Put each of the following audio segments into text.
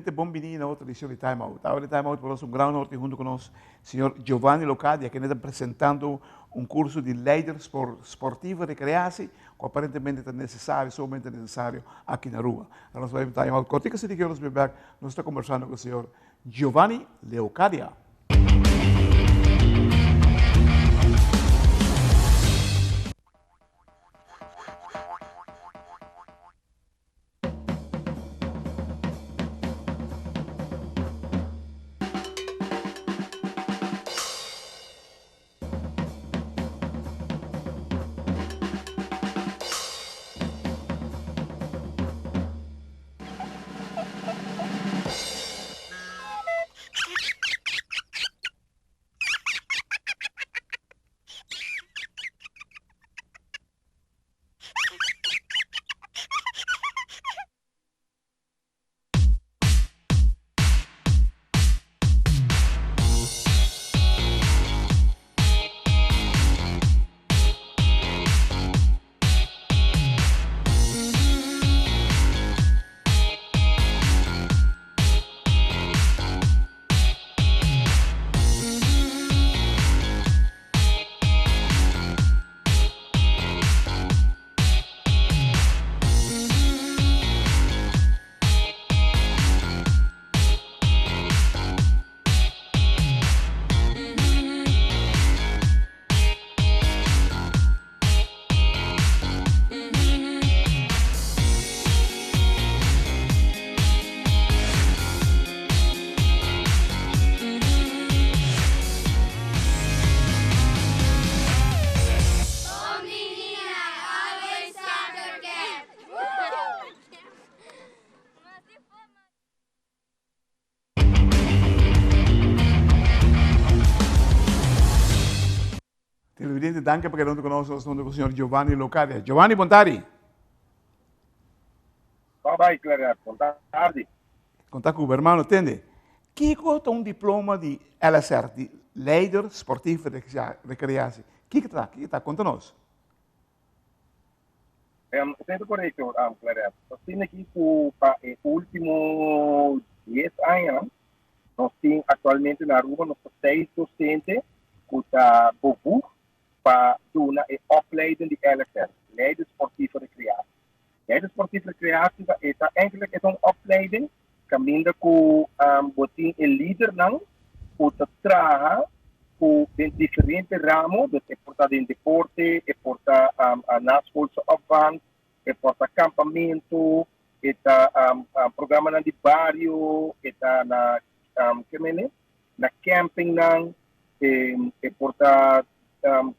Televidente, bon bini na otro edicion di Time Out. Awe di Time Out pa nos un gran honor tin hunto cu nos señor Giovanni Locadia, kende ta presentando un curso di Leider Sportivo Recreatie, cu aparentemente ta necesario, sumamente necesario aki na Aruba. Ahora nos bai Time Out cortico, así di nos bin bek, nos ta conversando cu señor Giovanni Leocadia. Televidente, danki pa keda huntu ku nos. Nos huntu ku señor Giovanni Locadia. Giovanni, bon tardi. Bye bye, Claret. Bon tardi. Konta ku hermano, tende. Kiko ta un diploma di LSR, di Leider Sportief Recreatie? Kiko ta? Kiko ta? Konta nos. Esei ta korekto, Claret. Nos tin aki ku pa e último 10 añanan, nos tin aktualmente na Aruba nos ta seis dosente ku ta bevoegd pa duna e opleiding di LSR, Leider Sportief Recreatie. Leider Sportief Recreatie ta e ta eigenlijk e ta un opleiding kaminda ku bo tin e lidernan ku ta traha ku den diferente ramo, dus e por ta den deporte, e por ta naschoolse opvang, e por ta kampamentu, e ta programanan di bario, e ta na ke mene, na campingnan, e por ta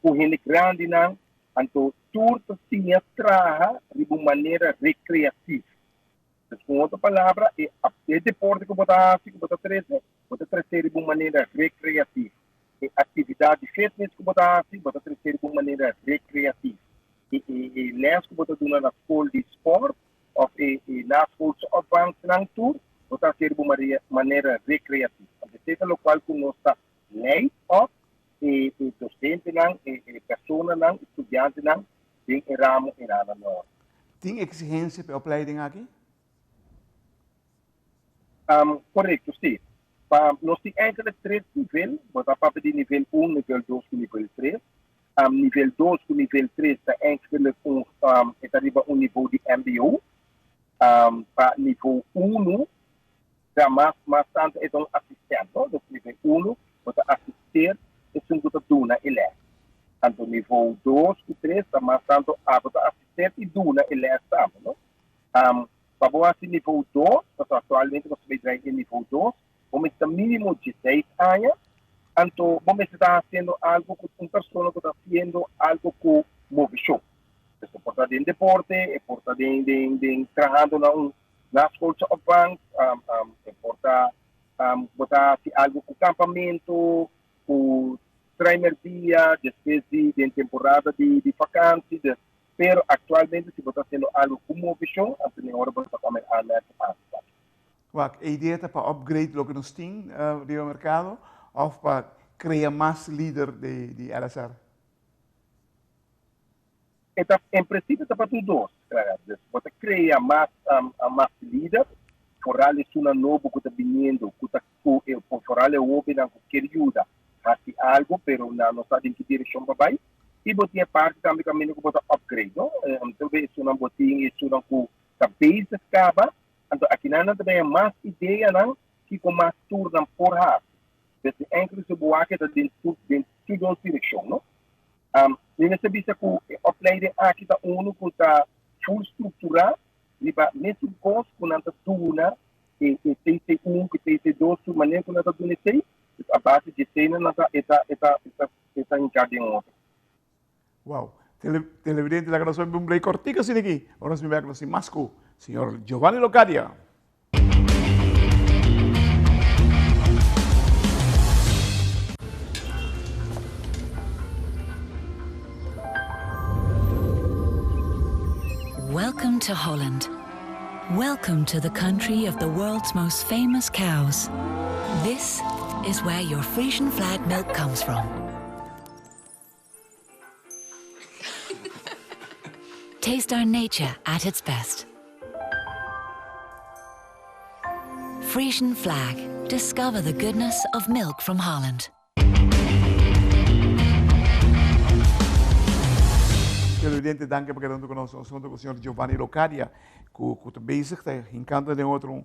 ku hende grandinan, anto tur ta siña traha riba un manera rekreativo. Dus ku otro palabra, e e deporte ku bo ta hasi, ku bo ta trese, bo ta trese riba un manera rekreativo. E aktividat di fitness ku bo ta hasi, bo ta trese riba un manera rekreativo. E e e lès ku bo ta duna na skol di spòrt òf e e naschoolse opvangnan tur, bo ta hasi riba un manera rekreativo. Anto esei ta lokual ku nos ta leid òf e e dosentenan, e e personanan, e studiantenan den e ramo e rana nòrte. Tin exigencia pa e opleiding aki? Korekto, si. Pa nos tin enkele tres nivel, bo ta papia di nivel un, nivel dos ku nivel tres. Nivel dos ku nivel tres ta enkele un e ta riba un nivo di mbo. Pa nivo unu ta mas mas tantu e ta un asistent, no? Dus nivel unu bo ta asister esun ku ta duna e lès. Anto nivo dos ku tres ta mas tantu abo ta asister i duna e lès tambe, no? Pa bo hasi nivo dos, pasobra aktualmente nos ta bay drai e nivo dos, bo mester ta mínimo dieseis aña, anto bo mester ta hasiendo algo ku un persona ku ta hasiendo algo ku moveshon. Dus e por ta den deporte, e por ta den den den trahando na un naschoolse opvang, e por ta bo ta hasi algo ku kampamentu, ku treimerdia, despues di den temporada di di vakansi, dus pero aktualmente si bo ta hasiendo algo ku moveshon, anto den ora bo ta kome aanmerking pa hasi esaki. Wak, e idea ta pa upgrade loke nos tin riba merkado òf pa krea mas lider di LSR? E ta, en prinsipio ta pa tur dos, Clarence. Dus bo ta krea mas, mas lider. Vooral esunnan nobo ku ta biniendo, ku ta ku e vooral e hobennan ku kier yuda hasi algo pero nan no sa den ki direkshon pa bai. I bo tin e parti tambe kaminda ku bo ta upgrade, no? Tal bes esunnan bo tin esunnan ku ta bezig kaba, anto akinan nan ta bini mas ideanan kiko mas tur nan por hasi. Desde enkele su bo wak e ta den tur den tur dos direkshon, no? Mi mester bisa ku e opleiding aki ta unu ku ta full strukturá riba mesun kos ku nan ta duna e e TC1 ku TC2 tur manera ku nan ta duna esei, dus a base di esei nan ta e ta e ta e ta e ta hinká den otro. Wow. Tele, televidente, laga nos un break cortico asina aki. Ora nos bin bek nos tin mas ku señor Giovanni Locadia. Welcome to Holland. Welcome to the country of the world's most famous cows. This is where your Frisian flag milk comes from. Taste our nature at its best. Frisian flag. Discover the goodness of milk from Holland. Televidente, danki pa keda huntu ku nos. Nos huntu ku señor Giovanni Locadia, ku ku ta bezig ta hinkando den otro un,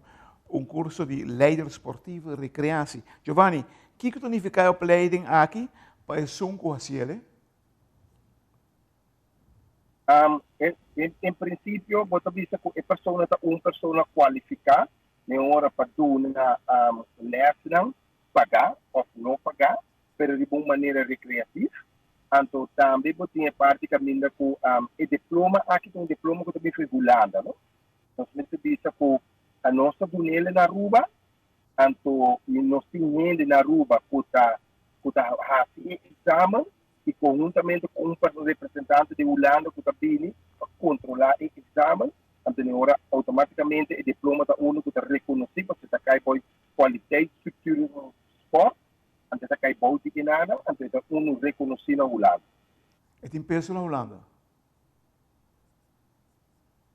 un kurso di leider sportivo recreatie. Giovanni, kiko ta nifiká e opleiding aki pa esun ku hasiel e? Um, en, en, en prinsipio, bo ta bisa ku e persona ta un persona kualifiká, den ora pa duna um, lèsnan pagá òf no pagá, pero riba un manera rekreativ. Anto tambe bo tin e parti kaminda ku um, e diploma aki ta un diploma ku ta bin for Hulanda, no? Nos mester bisa ku anos ta dun'el na Aruba, anto nos tin hende na Aruba ku ta ku ta hasi e eksamen i konhuntamente ku un representante di Hulanda ku ta bini pa kontrolá e eksamen, anto e ora outomátikamente e diploma ta unu ku ta rekonosí pasobra ta kai bou kwaliteitsstruktuur sport, anto e ta kai bou di e nada, anto e ta unu rekonosí na Hulanda. E tin peso na Hulanda?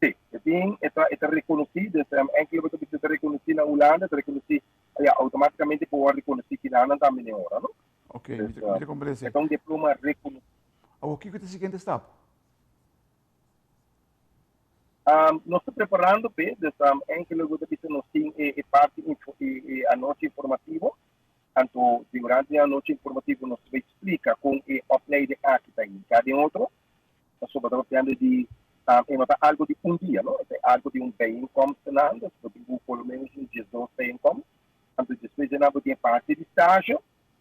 Sí, e tin, e ta, e ta rekonosí, dus enkele bo ta bisa e ta rekonosí na Hulanda, e ta rekonosí, ya, outomátikamente por wòrdu rekonosí kinanan tambe den ora, no? Ok, mi ta, mi ta komprendé. E ta un diploma rekonosí. Awor, kiko ta e siguiente stap? Nos ta preparando p'e, dus enkele bo ta bisa nos tin e, e parti info, e, e anochi informativo, anto durante e anochi informativo nos ta bai splika kon e opleiding aki ta hinká den otro. Pasobra ta papiando di e no ta algo di un dia, no? E ta algo di un bijeenkomst nan, dus bo tin ku por lo menos un diesdos bijeenkomst. Anto despues di nan bo tin e parti di stage,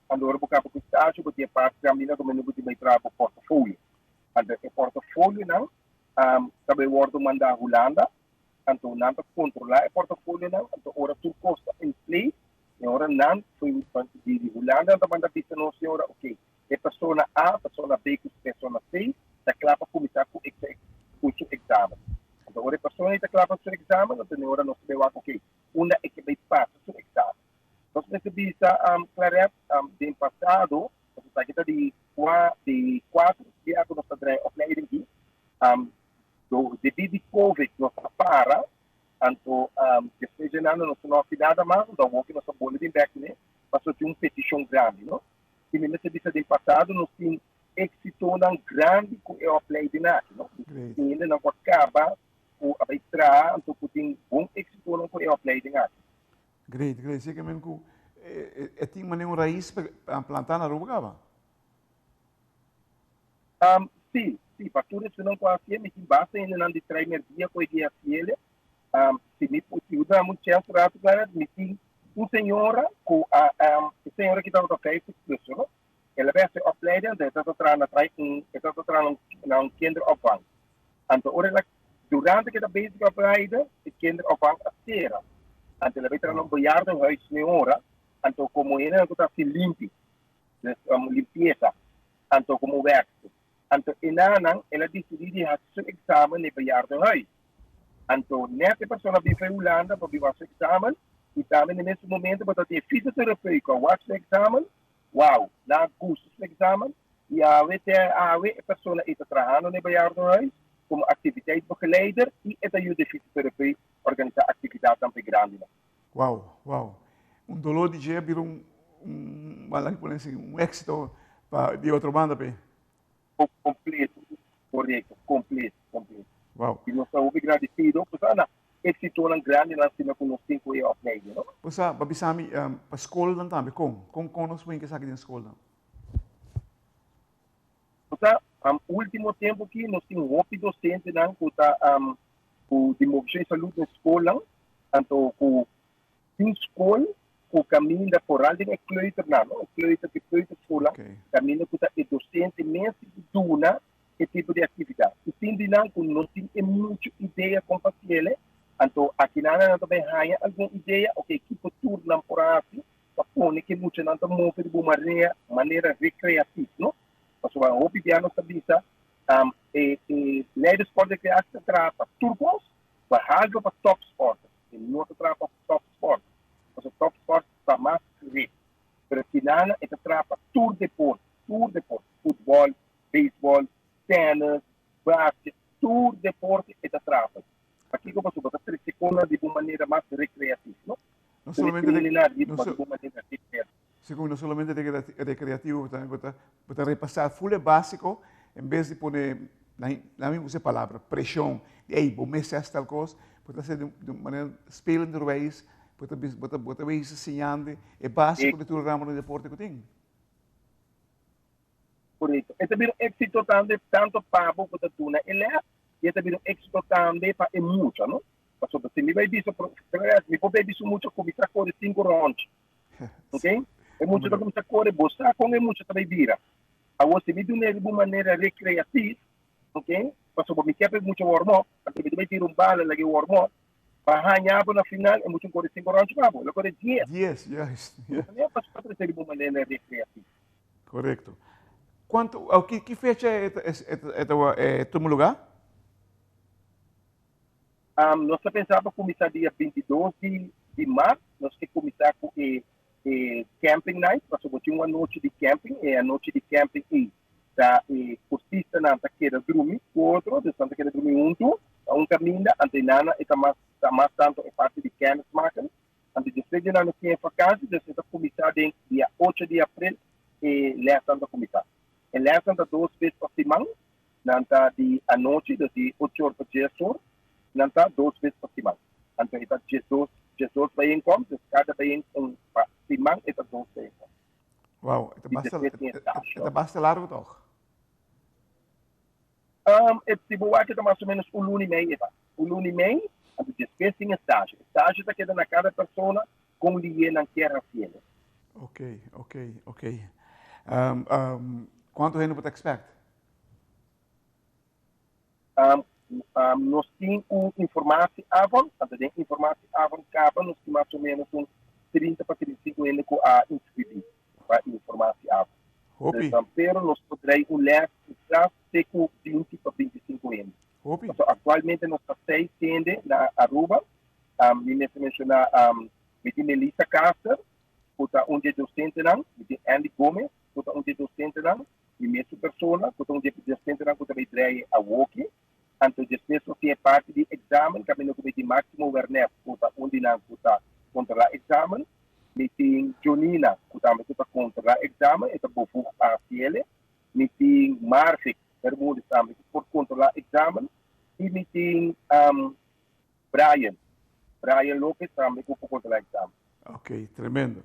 anto ora bo kaba ku stage bo tin e parti kaminda ku bo tin bai traha bo portafolio. Anto e portafolionan ta bai wòrdu mandá Hulanda, anto nan ta kontrolá e portafolionan, anto ora tur kos ta in place, e ora nan di Hulanda nan ta manda bisa nos e ora, ok, E persona A, persona B ku persona C ta kla pa kuminsá ku ku su eksamen. Anto ora e persona ei ta kla pa su eksamen, anto e ora nos ta bai wak, ok, unda e ke bai pasa su eksamen. Nos mester bisa, Claret, den pasado, pasobra esaki ta di kua di kuater bia ku nos ta drai opleiding aki, debí di covid nos a para, anto despues dje nan nos no hasi nada mas, anto awor ku nos a bolbe bin bèk kuné, pasobra tin un petishon grandi, no? I mi mester bisa den pasado nos tin éksitonan grandi ku e opleiding aki, no? Tin hendenan ku a kaba ku a bai traha anto ku tin bon éksitonan ku e opleiding aki. Great, great. Seke men ku e tin manera un rais plantá na Aruba kaba? Sí, sí. Pa tur esunnan ku a hasié, mi tin basta hendenan di trai merdia ku e di hasiele. Si mi por, si bo duna mi un chèns un ratu, Clarence, mi tin un señora ku a, e señora ki tabata 50 plus, no? El a bai hasi opleiding, anto e tabata traha na trai un, e tabata traha na un, na un kinderopvang. Anto ora el a, durante ku e ta bezig ku opleiden, e kinderopvang a sera. Anto el a bai traha na un bejaardenhuis señora, anto komo hendenan ku ta hasi limpi, dus limpiesa, anto komo wèrkster. Anto e nanan, el a disidí di hasi su eksamen na e bejaardenhuis. Anto net e persona bin for Hulanda pa bin wak su examen y tambe na e mesun momento bo ta tin e fysiotherapeut cu a wak su examen, wow, nan a gusta su examen y awe te awe e persona ey ta trahando na e bejaardenhuis. komo activiteitsbegeleider i e ta yuda e fysiotherapeut organisá aktividatnan pa e grandinan. Wow, wow. Un doló di dje a bira un, un, laga pone así, un éxito pa di otro banda p'e. Completo, correcto, completo, completo. Wow. Y nos ta hopi gradecido, pues ana, éxitonan grandinan asina cu nos tin cu e opleiding, no? Pues sa, pa bisa mi, pa scolnan tambe, con? Con, con nos por hinca esaki den scolnan? Pues sa, ultimo tempo aki nos tin hopi docentenan cu ta, cu di Movishon y Salud den scolnan, anto cu Tin skol ku kaminda foral den e kleuternan, no? E kleuter, di kleuterschoolnan, kaminda ku ta e dosente mes tin ku duna e tipo di aktividat. I tin di nan ku no tin e muchu idea kon pa hasiel, anto akinan nan ta bai haña algun idea, oke, kiko tur nan por hasi pa pone ku e muchanan ta move di bo manera, manera rekreatif, no? Pasobra hopi bia nos ta bisa, e e leidersport rekreatie ta traha pa tur kos, behalve pa topsporters. E no ta traha pa topsport, pasobra topsport ta mas rit. Pero kinana e ta traha pa tur deporte, tur deporte, futbòl, beisbòl, tènis, basket, tur deporte e ta traha pa. Pakiko? Pasobra bo ta trese kosnan di bo manera mas rekreativo, no? No solamente Trese nan riba di bo manera rekreativo. Segun no solamente rekreativo, tambe bo ta bo ta repasá ful e básiko en bes di pone, laat mi usa e palabra, preshon, di ey bo mester hasi tal kos, bo ta hasi di un manera spelenderwijs, bo ta bo ta bo ta bezig siñando e básiko di tur e ramo di deporte ku tin. Korekto. E ta bira un éksito tambe tantu pa bo ku ta duna e lès i e ta bira un éksito tambe pa e mucha, no? Pasobra si mi bai bisa, mi por bai bisa un mucha kuminsá kore sinku ròntji. Ok? E mucha ta kuminsá kore, bo sa kon e mucha ta bai bira. Awor, si mi dun'é riba un manera rekreatif, ok, pasobra mi ke pa e mucha warm up, anto mi ta bai tira un bala laga e warm up, pa haña bo na final, e mucha kore sinku ròntji pa bo, el a kore dies. Dies, juist. Bo ta mira pasobra ta trese riba un manera rekreatif. Korekto. Kuantu, ki ki fecha e ta e ta e tuma lugá? Nos ta pensa pa kuminsá dia 22 di di mart, nos ke kuminsá ku e e camping night, pasobra bo tin un anochi di camping, e anochi di camping ei ta e kursistanan ta keda drumi ku otro, dus nan ta keda drumi huntu na un kaminda, anto e nana e ta mas ta mas tantu e parti di kennismaken, anto despues di nan a tin e vakansi, dus e ta kuminsá den dia ocho di aprel e lèsnan ta kuminsá. E lèsnan ta dos bes pa siman, Nan ta di anochi, dus di ocho or pa dies or. Nan ta dos bes pa siman. Anto e ta 12, 12 bijeenkomst, dus kada bijeenkomst pa siman e ta dos bijeenkomst. Wow, e ta basta, e ta basta largo toch? E si bo wak e ta mas o menos un luna i mei e ta. Un luna i mei, anto despues tin e stage. E stage ta keda na kada persona kon lié nan kier hasiel. Ok, ok, ok. Kuantu hende bo ta expect? Nos tin un informatieavond, anto den informatieavond kaba nos tin mas o menos un 30 pa 35 hende ku a inskribí pa informatieavond. Hopi. Dus, pero nos por drei un les kisas te ku 20 pa 25 hende. Hopi. Pasobra aktualmente nos ta seis hende na Aruba. Mi mester menshoná mi tin Melissa Caster ku ta un di e dosentenan, mi tin Andy Gomez ku ta un di e dosentenan, Mi mesun persona ku ta un di e dosentenan ku ta bai drei awoki. Anto despues nos tin e parti di examen kaminda ku mi tin Maximo Wernet ku ta un di nan ku ta kontrolá examen. Mi tin Jonina ku tambe ku ta kontrolá examen, e ta bevoegd pa hasiele. Mi tin Marvick Bermudez tambe ku por kontrolá examen. I mi tin Brian, Brian Lopez tambe ku por kontrolá examen. Ok, tremendo.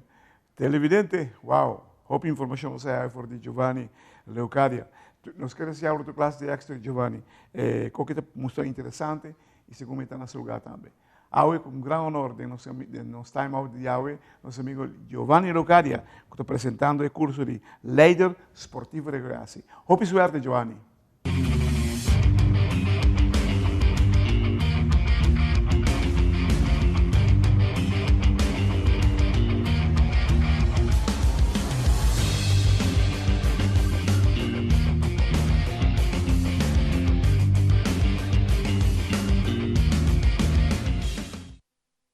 Televidente, wow, hopi informacion nos a haya for di Giovanni Leocadia. Nos kere siña otro clase di extra Giovanni. Eh, koke ta mustra interesante y segun mi ta na su lugar tambe. Awe con gran honor den nos, den nos time out di awe, nos amigo Giovanni Leocadia, ku ta presentando e curso di Leider Sportivo Recreatie. Hopi suerte, Giovanni.